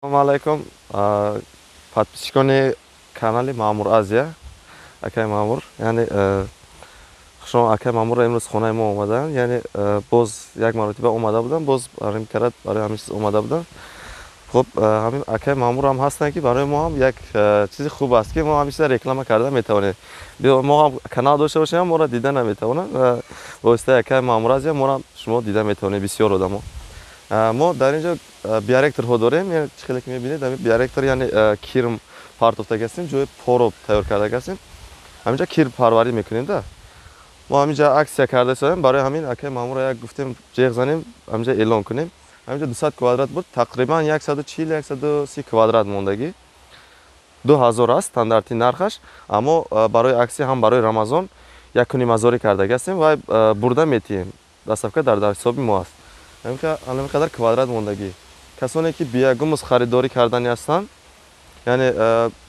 Ассалому алайкум, подписчикони канали Маъмур Азия. Акай Маъмур, яъне шумо, акай Маъмур, имрӯз хонаи мо омаданд, яъне боз як маротиба омада будам, боз барои карат, барои ҳамин чиз омада будам. Хуб, ҳамин акай Маъмур ҳам ҳастанд, ки барои мо ҳам як чизи хуб аст, ки мо ҳамин чиза реклама карда метавонем. Мо ҳам канал дошта бошем, моро дида наметавонанд. Ба воситаи акай Маъмур Азия моро шумо дида метавонед, бисёр одамо. Мо дар ин ҷо биоректорҳо дорем, чӣ хеле ки мебинед, ҳамин биоректор, яъне кирм партофтага ҳастем, ҷои поро тайёр карда ҳастем. Ҳаминҷа кирм парварӣ мекунем да. Мо ҳаминҷа аксия карда истодаем, барои ҳамин акай Маъмурро як гуфтем, ҷеғ занем, ҳаминҷа эълон кунем. Ҳаминҷа 200 квадрат буд, тақрибан 140, 130 квадрат мондагӣ. 2000 аст стандарти нархаш, аммо барои аксия ҳам барои Рамазон 1,5 ҳазорӣ кардаги ҳастем ва бурда метиҳем. Доставка дар ҳисоби мо аст. Ҳамин қадар квадрат мондагӣ. Касоне ки биогумус харидорӣ кардани ҳастанд, яъне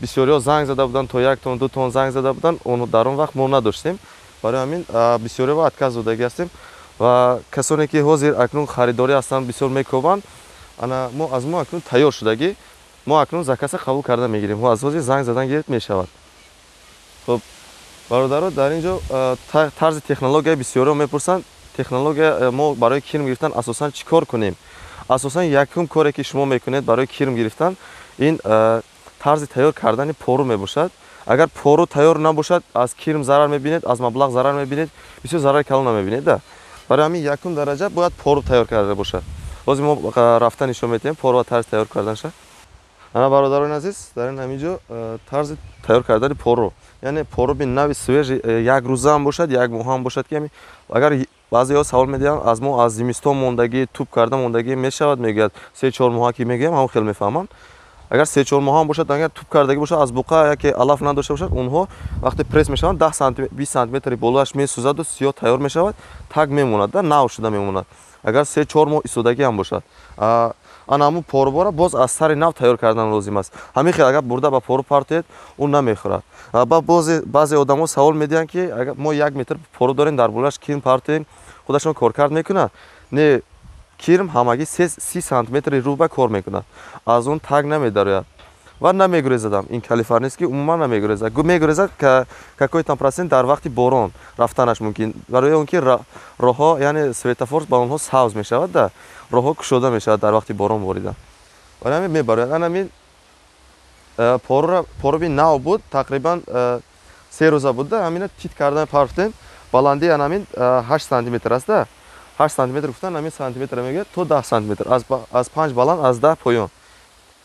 бисёриҳо занг зада буданд, то як тон, 2 тон занг зада буданд, дар он вақт мо надоштем. Барои ҳамин бисёриҳо отказ додагӣ ҳастем ва касоне ки ҳозир акнун харидорӣ ҳастанд, бисёр мекобанд, ана мо аз мо акнун тайёр шудагӣ, мо акнун заказа қабул карда мегирем. Аз ҳозир занг задан гирифт мешавад. Хуб, бародаро, дар ин ҷо тарзи технология бисёриҳо мепурсанд. Технология мо барои кирм гирифтан асосан чӣ кор кунем? Асосан якум коре, ки шумо мекунед барои кирм гирифтан, ин тарзи тайёр кардани пору мебошад. Агар пору тайёр набошад, аз кирм зарар мебинед, аз маблағ зарар мебинед, бисёр зарари калон мебинед да. Барои ҳамин якум дараҷа бояд пору тайёр карда бошад. Ҳозир мо рафта нишон медиҳем пору ва тарзи тайёр карданаша. Ана, бародарони азиз, дар ин ҳамин ҷо тарзи тайёр кардани пору, яъне поруби нави свежий, як рӯзаам бошад, як моҳаам бошад, ки агар баъзеҳо савол медиҳанд аз мо, аз зимистон мондагӣ, туп карда мондагӣ мешавад, мегӯяд, 3-4 моҳа ки мегӯям, ҳамон хел мефаҳманд. Агар 3-4 моҳаам бошад, агар туп кардагӣ бошад, аз буқа яке алаф надошта бошад, онҳо вақте пресс мешаванд, 10 сантиметр, 20 сантиметри болояш месӯзаду сиёҳ тайёр мешавад, так мемонад да, нав шуда мемонад. Агар 3-4 моҳ истодагӣ ҳам бошад, ана ҳамун порубора боз аз сари нав тайёр кардан лозим аст. Ҳамин хел агар бурда ба пору партоед, ӯ намехӯрад. Баъзе одамо савол медиҳанд, ки агар мо 1 метр пору дорем, дар болояш кирм партоем, худашон коркард мекунад? Не, кирм ҳамагӣ 30 сантиметри рӯба кор мекунад, аз он таг намедарояд ва намегурезадам. Ин калифорнийский умуман намегурезад. Мегурезад какой там процент, дар вақти борон рафтанаш мумкин, барои он ки роҳҳо, яъне светофор ба онҳо сабз мешавад да, роҳҳо кушода мешавад дар вақти борон боридан, барои ҳамин мебарояд. Ана ҳамин поруби нав буд, тақрибан 3 рӯза буд да, ҳамина тит кардан партофтем. Баландии ана ҳамин 8 сантиметр аст да. 8 сантиметр гуфтан, ҳамин сантиметр мегӯяд, то 10 сантиметр, аз 5 баланд, аз 10 поён.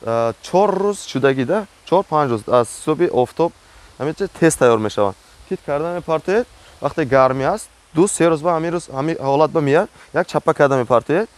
4 рӯз шудагӣ да, 4-5 рӯз, аз ҳисоби офтоб ҳамин тез тайёр мешаванд. Тит карда мепартоед, вақте гармӣ аст, 2-3 рӯз ба ҳамин рӯз ҳамин ҳолат ба меяд, як чаппа карда мепартоед,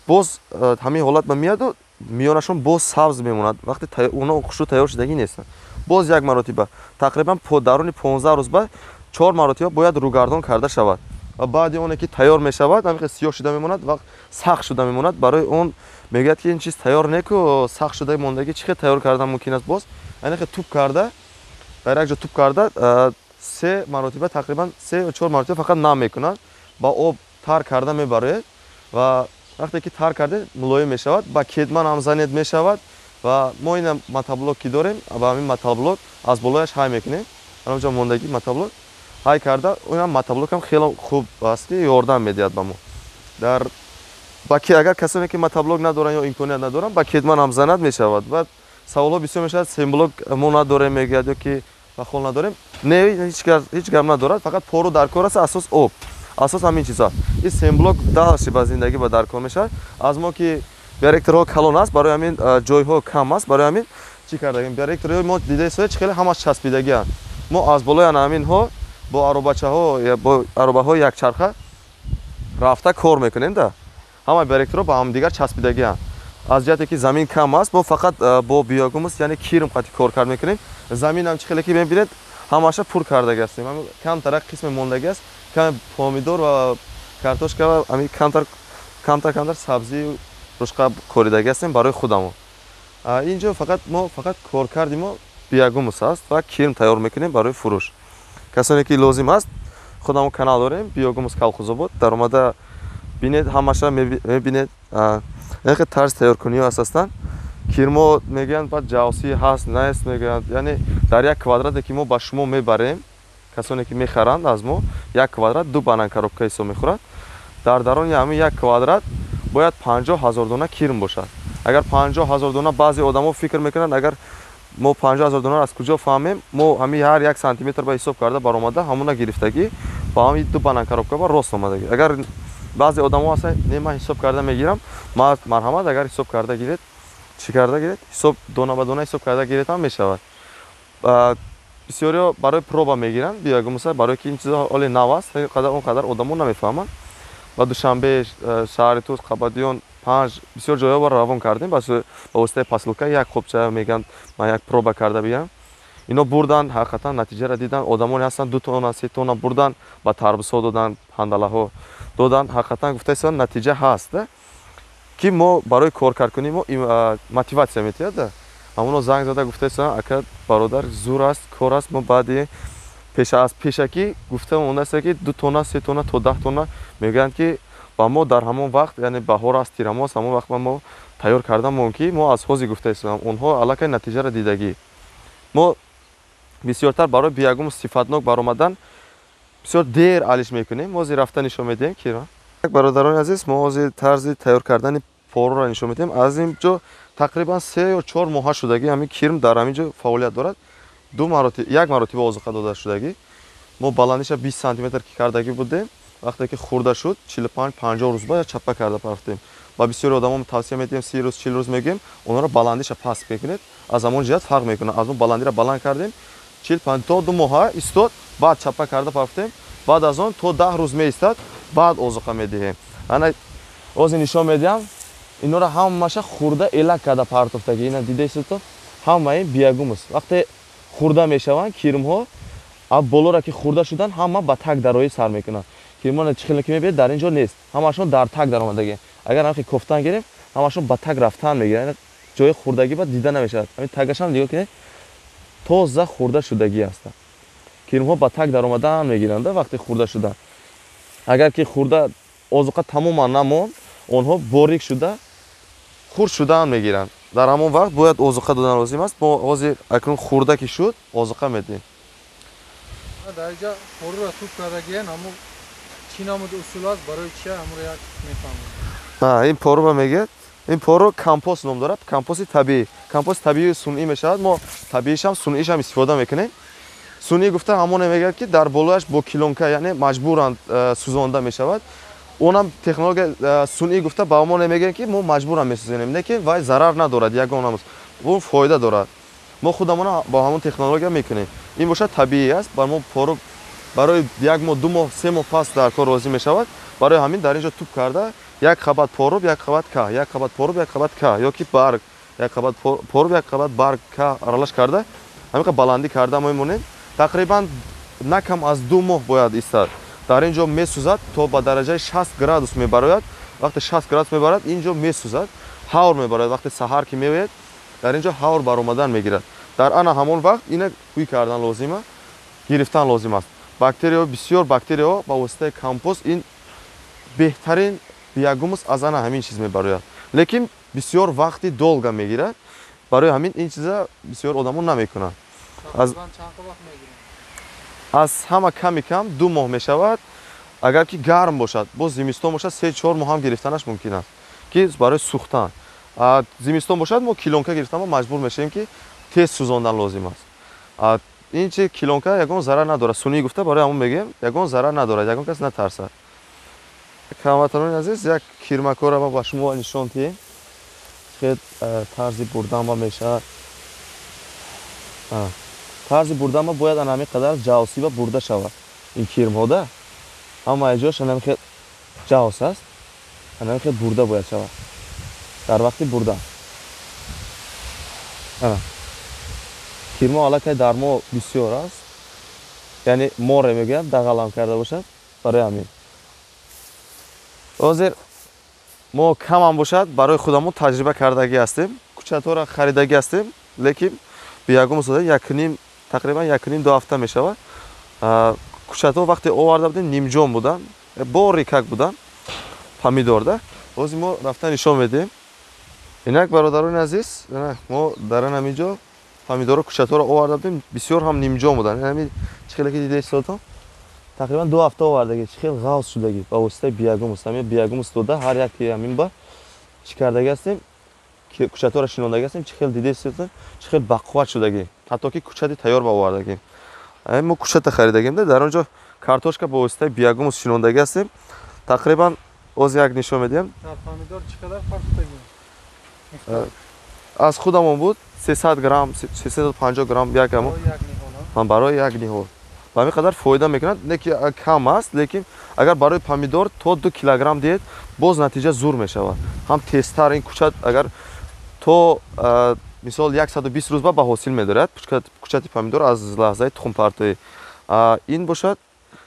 боз ҳамин ҳолат ба меяду миёнашон боз сабз мемонад. Вақте онҳо хушрӯ тайёр шудагӣ нестанд, боз як маротиба, тақрибан даруни 15 рӯз ба чор маротиба бояд рӯгардон карда шавад. Ва баъди оне ки тайёр мешавад, ҳамин сиёҳ шуда мемонад ва сахт шуда мемонад. Барои он мегӯяд, ки ин чиз тайёр неку, сахт шуда мондагӣ, чӣ хел тайёр кардан мумкин аст? Боз ане туп карда, дар як ҷо туп карда, се маротиба, тақрибан се ё чор маротиба фақат нам мекунад, ба об тар карда мебароед ва вақте ки тар кардед, мулоим мешавад. Ба кетман ҳам занед, мешавад. Ва мо ина мотоблок ки дорем, ба ҳамин мотоблок аз болояш ҳай мекунем. Анҷо мондагӣ мотоблок ҳай карда, инам мотоблокам хеле хуб аст, ки ёрдам медиҳад ба мо. Дар баки агар касоне ки мотоблок надоранд ё имконият надоранд, ба кетман ҳам занад, мешавад. Баъд саволҳо бисёр мешавад: семблок мо надорем, мегӯяд, ё ки пахол надорем. Не, ҳеҷ гап надорад, фақат пору дар кор аст, асос об, асос ҳамин чизо. Ин семблок дальше ба зиндагӣ ба дар кор мешавад. Аз мо ки биоректорҳо калон аст, барои ҳамин ҷойҳо кам аст. Барои ҳамин чӣ кардагем? Биоректорҳои мо дида истода, чӣ хеле ҳамаш часпидагианд. Мо аз болои ана ҳаминҳо бо аробачаҳо, бо аробаҳои якчарха рафта кор мекунем да. Ҳама биоректорҳо ба ҳамдигар часпидагианд. Аз ҷиҳате ки замин кам аст, мо фақат бо биогумус, яъне кирм қати кор кард мекунем. Заминам чӣ хеле ки мебинед, ҳамаша пур кардаги ҳастем. Камтарак қисме мондагӣ аст, каме помидор ва картошка ва ҳамин камтар камтар камтар сабзию рушқа коридагӣ ҳастем барои худамон. Инҷо фақат мо, фақат коркарди мо биогумус аст ва кирм тайёр мекунем барои фурӯш. Касоне ки лозим аст, худамон канал дорем, «Биогумус Калхузобод», даромада бинед, ҳамаша мебинед. Яке тарзи тайёркуниҳо аст ҳастанд. Кирмо мегӯянд, баъд ҷавсӣ ҳаст, нест мегӯянд. Яъне дар як квадрате ки мо ба шумо мебарем, касоне ки мехаранд аз мо, як квадрат ду банан коробка ҳисоб мехӯрад. Дар дарони ҳамин як квадрат бояд 50 000 дона кирм бошад. Агар 50 000 дона, баъзе одамо фикр мекунанд, агар мо 50 000 донаро аз куҷо фаҳмем? Мо ҳамин ҳар як сантиметр ба ҳисоб карда баромада, ҳамона гирифтагӣ, ба ҳамин ду банан коробка ба рост омадагӣ. Агар баъзе одамо ҳастанд, не, ман ҳисоб карда мегирам, марҳамат, агар ҳисоб карда гиред, чӣ карда гиред, ҳисоб дона ба дона ҳисоб карда гиред ҳам мешавад. Бисёриҳо барои проба мегиранд биогумуса, барое ки ин чизо ҳоли нав аст, он қадар одамо намефаҳманд. Ба Душанбе, шаҳри Тӯс, Қабадиён, Панҷ, бисёр ҷойҳо равон кардем ба воситаи посылка. Як қопча мегӯянд, ман як проба карда биям. Ино бурданд, ҳақиқатан натиҷаро диданд. Одамоне ҳастанд, 2 тонна, 3 тонна бурданд, ба тарбузҳо доданд, ҳандалаҳо доданд. Ҳақиқатан гуфта истоданд, натиҷа ҳаст, ки мо барои коркардкунӣ мо мотиватсия метиҳад. Ҳамоно занг зада гуфта истоданд: «Ака, бародар, зур аст, кор аст». Мо баъди аз пешакӣ гуфта мондааст, ки 2 тонна, 3 тонна то 10 тонна мегӯянд, ки ба мо дар ҳамон вақт, яъне баҳор аст, тирамоҳ аст, ҳамон вақт мо тайёр карда мон, ки мо аз ҳозир гуфта истодам, онҳо аллакай натиҷаро дидагӣ. Мо бисёртар барои биогумус сифатнок баромадан бисёр дер алиш мекунем. Ҳозир рафта нишон медиҳем кира. Бародарони азиз, мо ҳозир тарзи тайёр кардани порӯро нишон медиҳем. Аз ин ҷо тақрибан 3 ё 4 моҳа шудагӣ ҳамин кирм дар ҳамин ҷо фаъолият дорад. Ду маротиба, як маротиба озуқа дода шудагӣ. Мо баландиша 20 сантиметр ки кардагӣ будем, вақте ки хурда шуд, 45-50 рӯз ба чаппа карда парафтем. Ба бисёри одамо тавсия медиҳем, 30 рӯз, 40 рӯз мегӯем, онҳоро баландиша паст мекунед, аз ҳамон ҷиҳат фарқ мекунад. Аз он баландиро баланд кардем, чил то 2 моҳа истод, баъд чаппа карда парафтем. Баъд аз он то 10 рӯз меистад, баъд озуқа медиҳем. Ана ҳозир нишон медиҳам, инора ҳамаша хурда, элак карда партофтагӣ. Ина дидаистото, ҳамаи биогумус. Вақте хурда мешаванд кирмҳо, болоро ки хурда шуданд, ҳама ба таг дароӣ сар мекунанд. Кирмона чӣ хеле ки мебинед, дар ин ҷо нест, ҳамашон дар таг даромадагӣ. Агар ҳамхи кофтан гирем, ҳамашон ба таг рафтан мегиранд. Ҷои хурдагӣ ба дида намешавад. Ҳамин тагашам нигоҳ кунед, тоза хурда шудагӣ ҳастанд. Кирмҳо ба таг даромадан мегиранд вақте хурда шуданд. Агар ки хурда озуқа тамоман намонд, онҳо борик шуда, хурд шудаан мегиранд. Дар ҳамон вақт бояд озуқа додан лозим аст. Мо ҳозир акнун хурда ки шуд, озуқа медиҳем. Дар инҷа порӯро туп кардагиен, ҳамо чӣ намуд усул аст, барои чи, ҳаморо як мефаҳмем. Ин порӯ мегӯяд, ин порӯ компост ном дорад, компости табиӣ. Компости табиӣ, сунъӣ мешавад. Мо табиишам, сунъишам истифода мекунем. Сунъӣ гуфта ҳамоне мегӯяд, ки дар болояш бо килонка, яъне маҷбуран сӯзонда мешавад. Онам технология сунъӣ гуфта ба ҳамоне мегӯянд, ки мо маҷбуран месӯзонем, не ки вай зарар надорад, ягон он фоида дорад. Мо худамона бо ҳамон технология мекунем. Ин бошад табиӣ аст. Ба мо пору барои як моҳ, 2 моҳ, 3 моҳ пас дар кор розӣ мешавад. Барои ҳамин дар ин ҷо туп карда, як қабат поруб, як қабат каҳ, як қабат поруб, як қабат каҳ ё ки барг, як қабат поруб, як қабат барг, каҳ аралаш карда, ҳамин баландӣ карда мемонем. Тақрибан на кам аз 2 моҳ бояд истад. Дар ин ҷо месӯзад, то ба дараҷаи 60 градус мебарояд. Вақте 60 градус мебарад, ин ҷо месӯзад, ҳавр мебарояд. Вақте саҳар ки меояд, дар ин ҷо ҳавр баромадан мегирад. Дар ана ҳамон вақт ина ҳуй кардан лозима, гирифтан лозим аст. Бактерияҳо, бисёр бактерияҳо ба воситаи компост, ин беҳтарин биогумус аз ана ҳамин чиз мебарояд, лекин бисёр вақти долго мегирад. Барои ҳамин ин чиза бисёр одамо намекунанд. Аз ҳама ками кам 2 моҳ мешавад, агар ки гарм бошад. Боз зимистон бошад, 3-4 моҳ ҳам гирифтанаш мумкин аст, ки барои сӯхтан. Зимистон бошад, мо килонка гирифтан маҷбур мешавем, ки тез сӯзондан лозим аст. Ин чи килонка ягон зарар надорад. Сунъӣ гуфта барои ҳамон мегӯем, ягон зарар надорад, ягон кас натарсад. Ҳамватанони азиз, як кирмакора ма ба шумо нишон диҳем, хел тарзи бурданба мешавад. Тарзи бурданба бояд ана ҳамин қадар ҷавсиба бурда шавад. Ин кирмҳода ҳамаи ҷош ана хел ҷавс аст, ана хел бурда бояд шавад. Дар вақти бурдан кирмо аллакай дар мо бисёр аст, яъне море мегӯянд, дағалам карда бошад. Барои ҳамин ҳозир мо камам бошад, барои худамон таҷриба кардагӣ ҳастем, кӯчатҳоро харидагӣ ҳастем, лекин биягум сода якним, тақрибан 1,5-2 ҳафта мешавад. Кӯчатҳо вақте оварда будем, нимҷон буданд, борикак буданд помидорда. Ҳозир мо рафта нишон медиҳем. Инак, бародарони азиз, мо дар ҳамин ҷо помидорро, кӯчаторо оварда будем, бисёр ҳам нимҷон буданд. Ҳамин чӣ хеле ки дида истодам, тақрибан 2 ҳафта овардагӣ, чӣ хел ғавз шудагӣ ба воситаи биогумус. Ҳамин биогумус дода, ҳар яке ҳамин ба чӣ кардагӣ ҳастем, кӯчаторо шинондагӣ ҳастем. Чӣ хел дида истодам, чӣ хел бақувват шудагӣ, ҳатто ки кӯчати тайёр ба овардагӣ. Мо кӯчата харидагим, дар он ҷо картошка ба воситаи биогумус шинондагӣ ҳастем. Тақрибан оз як нишон медиҳам. Дар помидор чӣ қадар партофтагӣ? Аз худамон буд, 300 грамм, 350 грамм як барои як ниҳол. Ба ҳамин қадар фоида мекунад, не ки кам аст, лекин агар барои помидор то 2 килограмм диҳед, боз натиҷа зур мешавад, ҳам тезтар. Ин кӯчат агар то, мисол, 120 рӯз ба ҳосил медорад кӯчати помидор аз лаҳзаи тухмпартоӣ, ин бошад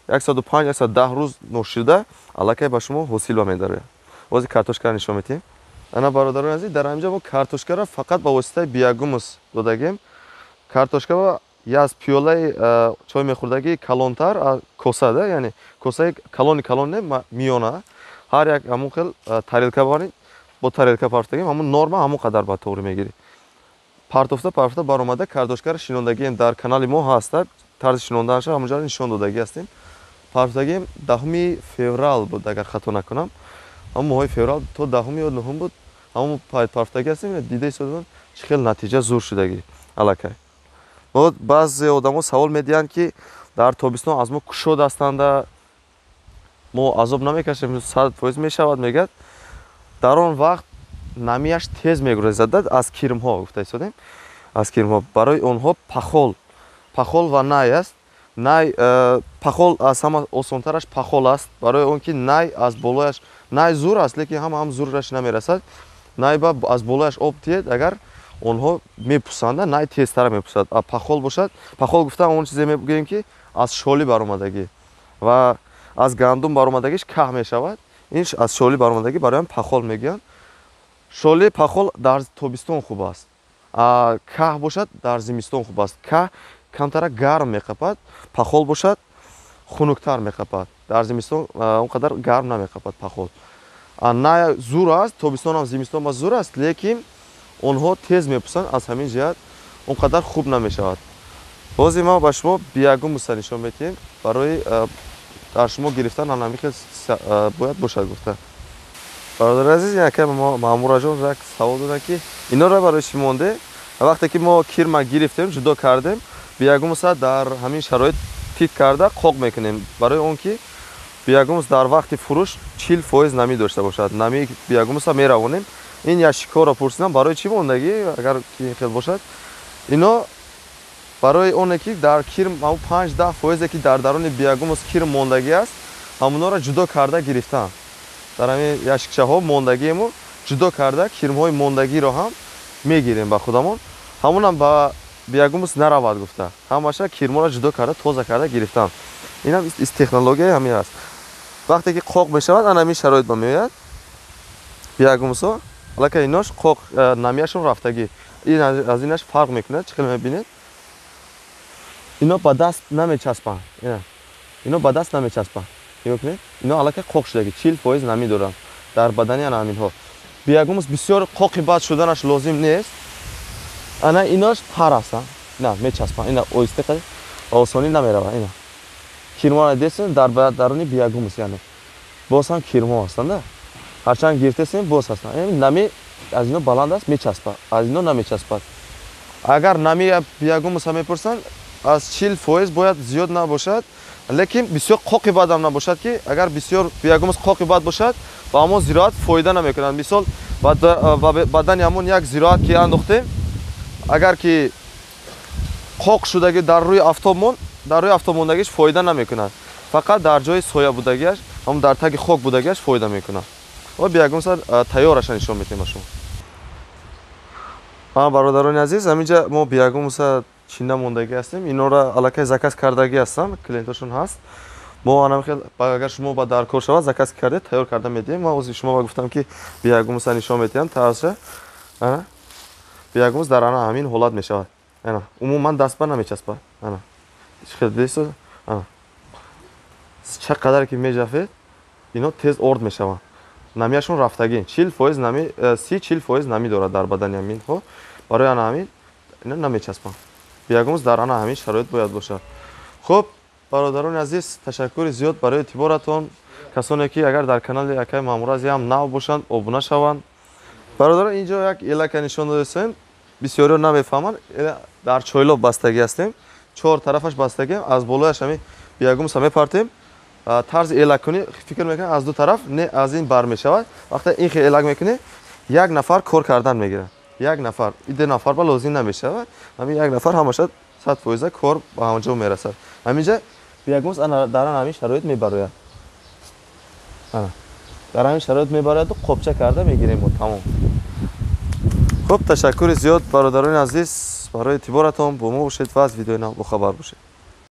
105, 110 рӯз ношида аллакай ба шумо ҳосил ба медорад. Бози картошкаро нишон медиҳем. Ана, бародарони азиз, дар ҳаминҷо мо картошкаро фақат ба воситаи биогумус додагем. Картошка аз пиёлаи чой мехӯрдагӣ калонтар, косада, яъне косаи калони калон не, миёна, ҳар як ҳамон хел тарелка барин, бо тарелка партофтагем, ҳамон норма ҳамон қадар ба тоғрӣ мегирӣ. Партофта, партофта баромада, картошкаро шинондагием. Дар канали мо ҳаста тарзи шинонданаша, ҳамонҷоро нишон додагӣ ҳастем. Партофтагием 10-уми феврал буд, агар хато накунам, ҳамон моҳои феврал то 10-ум ё 9-ум буд, ҳамон пайт партофтагӣ ҳастем. Дида истодам, чӣ хел натиҷа зур шудагӣ аллакай. Баъзе одамо савол медиҳанд, ки дар тобистон аз мо кушод ҳастанда, мо азоб намекашем, 100% мешавад, мегӯяд. Дар он вақт намияш тез мегурезад аз кирмҳо, гуфта истодем, аз кирмҳо. Барои онҳо пахол ва най аст. Най, пахол аз ҳама осонтараш пахол аст, барои он ки най аз болояш, най зур аст, лекин ҳама ҳам зурраш намерасад. Най ба аз болояш об тиҳед агар, онҳо мепусанда, най тезтара мепусад. А пахол бошад, пахол гуфта он чизе мегӯем, ки аз шолӣ баромадагӣ ва аз гандум баромадагиш каҳ мешавад. Ин аз шолӣ баромадагӣ, барои пахол мегӯянд. Шоли пахол дар тобистон хуб аст, каҳ бошад дар зимистон хуб аст. Каҳ камтара гарм меқапад, пахол бошад хунуктар меқапад. Дар зимистон он қадар гарм намеқапад пахол. Най зур аст, тобистонам, зимистон ба зур аст, лекин онҳо тез мепусанд, аз ҳамин ҷиҳат он қадар хуб намешавад. Бози ма ба шумо биогумуса нишон медиҳем. Барои дар шумо гирифтан ҳамин хел бояд бошад гуфта. Бародари азиз, яке Маъмураҷон як савол доданд, ки инора барои чӣ монде? Вақте ки мо кирма гирифтем, ҷудо кардем, биогумуса дар ҳамин шароит тит карда қоқ мекунем, барои он ки биогумус дар вақти фурӯш 40% намӣ дошта бошад. Намии биогумуса меравонем. Ин ящикҳоро пурсидам, барои чӣ мондагӣ, агар ки хел бошад. Ино барои оне ки дар кирм ҳамн 5-10 фоизе ки дар даруни биогумус кирм мондагӣ аст, ҳамонҳоро ҷудо карда гирифтам. Дар ҳамин ящикчаҳо мондагиему ҷудо карда, кирмҳои мондагиро ҳам мегирем ба худамон, ҳамонам ба биогумус наравад гуфта, ҳамаша кирмҳоро ҷудо карда, тоза карда гирифтам. Инам технологияи ҳамин аст. Вақте ки қоқ мешавад, ана ҳамин шароит ба меояд биогумусҳо. Аллакай инош қоқ, намияшон рафтагӣ, ин аз инаш фарқ мекунад. Чӣ хел мебинед, ино ба даст намечаспанд, ино ба даст намечаспанд. Нигоҳ кунед, ино аллакай қоқ шудагӣ, 40% намӣ доранд дар бадани ана ҳаминҳо. Биогумус бисёр қоқи бад шуданаш лозим нест. Ана инош пар ҳастанд, ина мечаспанд, ина оҳиста, ба осонӣ намеравад. Ина кирморо дестем, дар даруни биогумус, яъне боз ҳам кирмо ҳастанд, ҳарчанд гирифтесем, боз ҳастанд. Нами аз ино баланд аст, мечаспад, аз ино намечаспад. Агар нами биогумуса мепурсанд, аз 40% бояд зиёд набошад, лекин бисёр қоқи бадам набошад, ки агар бисёр биогумус қоқи бад бошад, ба ҳамон зироат фоида намекунад. Мисол, ба бадани ҳамон як зироат ки андохтем, агар ки қоқ шудагӣ дар рӯи афтоб монд, дар рӯи афтоб мондагиш фоида намекунад, фақат дар ҷои соя будагиаш, ҳамон дар таги хок будагиаш фоида мекунад. Ва биогумуса тайёраша нишон медиҳем ба шумо. Бародарони азиз, ҳаминҷа мо биогумуса чинда мондагӣ ҳастем. Инора аллакай заказ кардагӣ ҳастам, клиентошон ҳаст. Мо анам хел, агар шумо ба даркор шавад, заказ карде, тайёр карда медиҳем. Ма ози шумо ба гуфтам, ки биогумуса нишон медиҳам тарзша. Биогумус дар ана ҳамин ҳолат мешавад. Ана умуман даст ба намечаспад. Ана хел дидед, ана ча қадаре ки меҷафед, ино тез орд мешаванд. Намияшон рафтагӣ, 40% нами, 30-40% намӣ дорад дар бадани ҳаминҳо. Барои ана ҳамин ина намечаспанд. Биогумус дар ана ҳамин шароит бояд бошад. Хуб, бародарони азиз, ташаккури зиёд барои эътиборатон. Касоне ки агар дар канали акаи Маъмур Азия ҳам нав бошанд, обуна шаванд. Бародарон, инҷо як элака нишон додастем, бисёриҳо намефаҳманд. Дар чойлоб бастагӣ ҳастем, чор тарафаш бастагӣ, аз болояш ҳамин биогумуса мепартем. Тарзи элаккунӣ фикр мекунем аз ду тараф, не, аз ин бар мешавад. Вақте ин хел элак мекунӣ, як нафар кор кардан мегирад, як нафар, ду нафар ба лозим намешавад. Ҳамин як нафар ҳамаша 100% кор ба анҷом мерасад. Ҳаминҷа биогумус дар ҳамин шароит мебарояд, дар ҳамин шароит мебарояду қопча карда мегирем мо, тамом. Хуб, ташаккури зиёд, бародарони азиз, барои эътиборатон. Бо мо бошед ва аз видеои нав бохабар бошед.